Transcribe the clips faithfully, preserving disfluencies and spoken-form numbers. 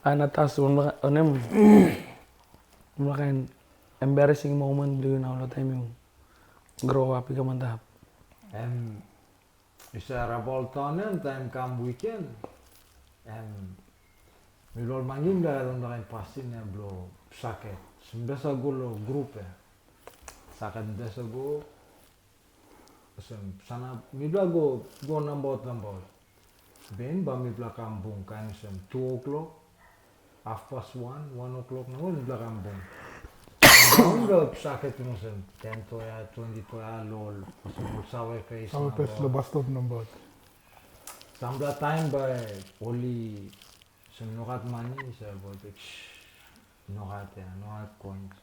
Anatas, wanpela, wanem, wanpela kain embarrassing moment bilong yu na ol taim yu grow up i kam antap? Em, yu sa Rabaul Taun em, taim kam wiken, em, mi ol mangi mipela gat wanpela kain pasin em bilong saket. So mipela sa go long grup ya. Saket mipela sa go, olsem, sanap, mipela go, go nabaut, nabaut. Ben, bai mipela kam bung, kain olsem, two o'clock, half past one, one o'clock, na mipela kam bung. Daun lo saket, olsem, ten toea, twenty toea, lo, olsem, ol save pes. Save pes lo bus stop nabaut. Sampela taim bai oli, olsem, no gat mani, sa bai tok, "Shh, no gat ya, no gat coins."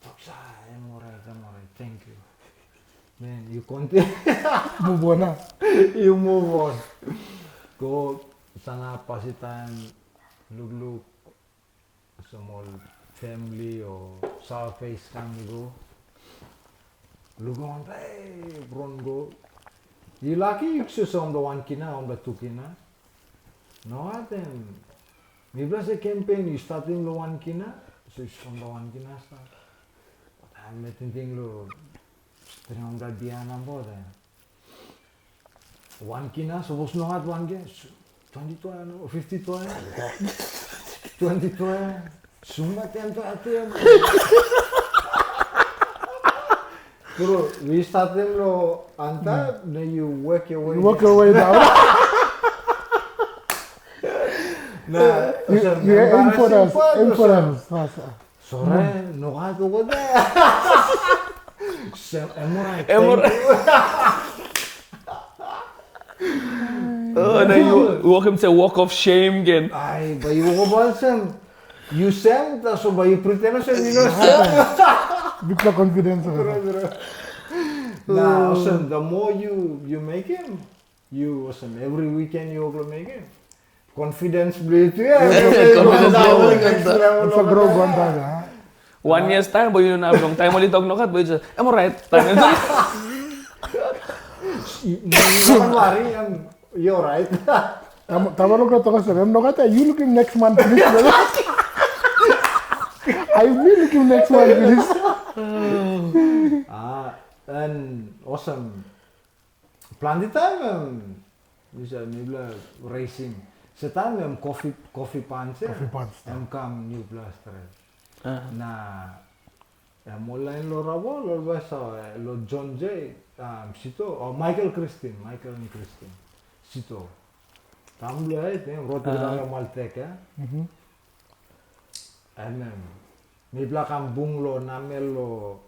Tok sa, "Em orait, em orait, thank you." Man, yu continue. Move on, ah. Yu move on. Go, sanap, pasim taim, lukluk, olsem ol family o save pes kam i go. Lukaut, hey, run go. Yu laki yu kisim wanpela wan kina, wanpela tu kina. Nogat em. Mipela se kempen yu statim long wan kina, so yu wanpela wan kina stap. Taim mi tingting long dring wanpela bia nabaut, em. Wan kina, sapos nogat wan kina, twenty toea, no, fifty toea, twenty toea, suma ten toea tu ya. Bro, yu statim long antap, na yu work your way. Yu work your way down. Na, yu, olsem, yu aim for embarrassing us, part, aim for olsem, us, fast. Sore, nogat olgeta. Olsem, em orait, em orait, thank you. Oh, na yu wokim se walk of shame gen. Ai, bai yu wok olsem. Yu sem, tasol bai yu pretend olsem yu no sem. Bikpela confidence. Bro, bro. Na, olsem, the more you, you make him, yu, olsem, every weekend yu wok long mekim. Confidence bilong yu tu, ya. Yes, yes, confidence bilong yu. Next level. It's a grow go on, ya. One year's time, but you know, long time oli tok nogat, but you just, "I'm alright." Time itu. No, no worry, em, you alright. Tam-, tamalo ko tok sa, "Em nogat, you looking next month, please." I will looking next month, please. Ah, and awesome. Planti taim em, mi sa, mipela raisim. Se taim em Kofi, Kofi Pans, ya? Kofi Pans, ya. Em kam nupela stret. Ah. Na em ol lain lo Rabaul, ol bai sa, eh, lo John Jay, um, Sito, o Michael Christine, Michael and Christine, Sito. Taim bilong et, em rot, ah, bilong Maltek, ya? Mhm. Em, em, mipela kam bung lo namel lo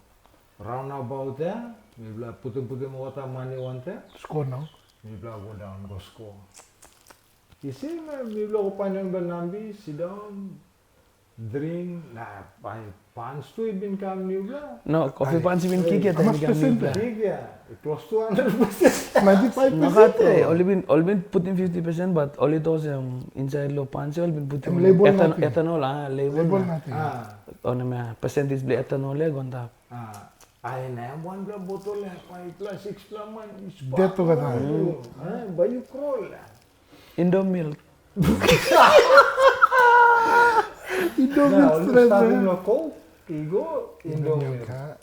roundabout ya, mipela putim, putim wota mani wantaim. Skua nau. Mipela go daun, go skua. Isi, em, mipela go painim wanpela nambi, sindaun, dring, na bai Pans tu i bin kam nupela. No, Kofi Pans i bin kik ya, taim i kam nupela. Kik ya. Close to hundred percent. Ninety-five percent. Nogat, eh, ol bin, ol bin putim fifty percent, but ol i tok olsem, insait lo Pans, ol bin putim ethanol, ah, label. Label nating. Ah. Wanem ya, percentage bilong ethanol ya, go antap. Ah. Ai, na em wanpela botol ya, faivpela, sikspela man, i spak. Det olgeta. Eh, bai yu krol ya. Indo milk. Indo milk stret, eh. Starting lo Coke, i go Indo milk, ha?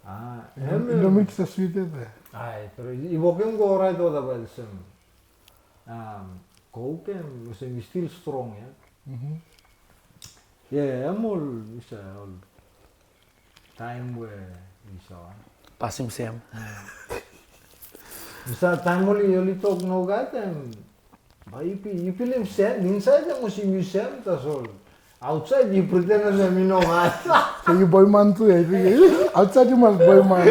Ah, em, em. Indo milk sa sweet, eh. Ai, pero i wokim go orait olgeta bai olsem. Um, Coke em, olsem, i still strong, ya? Mhm. Ya, em ol, i sa, ol taim we i sa. Pasim sem. Ya. I sa taim ol i, ol i tok nogat, em, bai yu pi-, yu pilim sem, insait em olsem yu sem, tasol. Outside, yu pretend olsem yu no gat. So yu boiman tu, ya, yu, outside yu mas boiman.